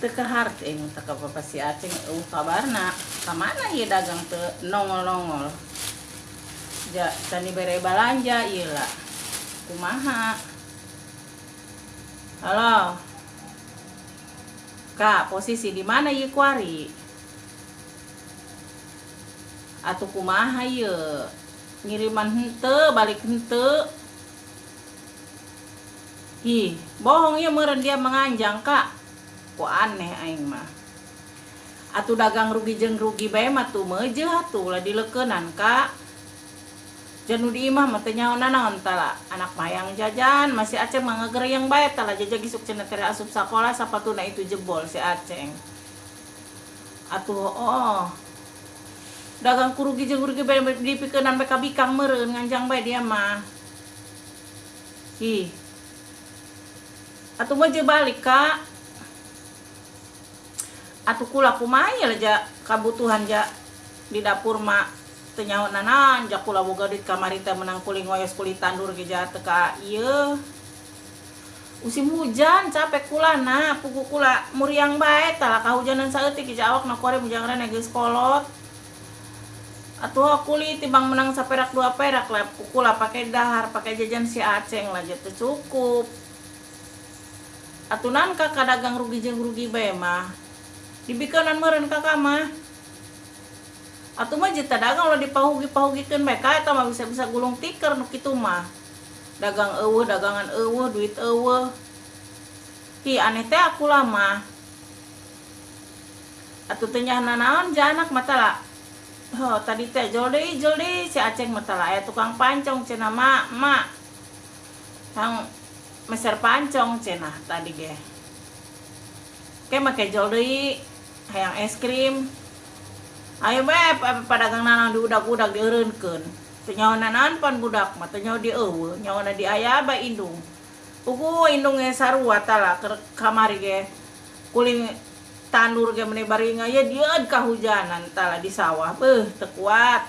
Teu kaharti aing teh ka Bapak si Aceng euweuh kabarna. Ka mana ieu dagang teu nongol-nongol? Ja can dibere balanja ieu lah. Kumaha? Halo. Kak, posisi di mana ieu kuari? Atuh kumaha ieu? Ngiriman henteu, balik henteu. Ih, bohong ieu meureun dia menganjang, Kak. Ku aneh aing mah. Atuh dagang rugi jeung rugi bae mah tuh meujeuh atuh ulah dileukeunnan, Kak. Jan nu di imah mah teu nyaho nanaon tala. Anak mah hayang jajan, masih Aceng mah ngagereyeng bae tala jajag isuk cenah teh asup sakola sapatuna itu jebol si Aceng. Atuh oh. Dagang ku rugi jeung rugi bae dipikeunan bae ka bikang meureun nganjang bae dia mah. Ih. Atuh mah balik, Kak. Atuh kula kumaha lah ja kabutuhan ja di dapur mah teu nyaho nanaon ja kula boga duit kamari teh menang kuli ngoyos kuli tandur ge ja teu ka ieu. Musim hujan capek kula na pugu kula muriang bae tah kahujanan saeutik ja awakna kuari mujang rene geus kolot. Atuh kuli timbang menang saperak dua perak lah kula pake dahar pake jajan si Aceng lah ja teu cukup. Atuh naon Kakak dagang rugi jeung rugi bae mah. Dibikeunan meureun Kakak mah. Atuh mah jeta dagang ulah dipahugi-pahugikeun bae ka eta mah bisa-bisa gulung tiker nu kitu mah. Dagang euweuh, dagangan euweuh, duit euweuh. Hi aneh teh aku lah mah. Atuh teu nyaho nanaon ja anak mah tala. Ho, tadi teh jol deui si Aceng mah tala aya tukang pancong cenah mak, mak. Hang meser pancong cenah tadi ge. Ke make jol deui hayang es krim. Ayo bae padagang nanaon diudag-udag dieureunkeun. Teu nyaho nanaon pan budak mah teu nyaho di euweuh, nyahona di aya bae indung. Puguh indung ge sarua tala keur kamari ge kuling tandur ge meni bari ngayeudeud kahujanan tala di sawah. Beuh teu kuat.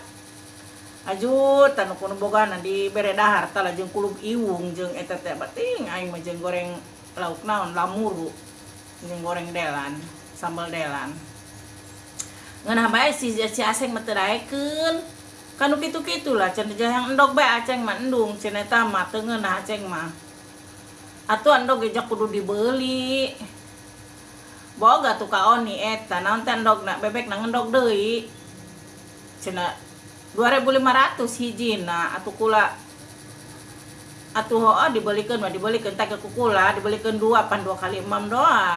Ajut tanu kudu bogana dibere dahar tala jeung kulub iwung jeung eta teh bating aing mah jeung goreng lauk naon lamuru jeung goreng delan, sambal delan. Ngeunah bae si si Aceng mah teu daekeun. Kan nu kitu-kitu lah cenah hayang endog bae Aceng mah endung cenah eta mah teu ngeunah Aceng mah. Atuh endog ge kudu dibeuli. Boga tuh ka Oni eta naon teh endogna bebekna ngendog deui. Cenah 2.500 hijina atuh kula atuh hooh dibelikeun mah dibelikeun teh ke kula dibelikeun dua pan 2 kali 6 doang.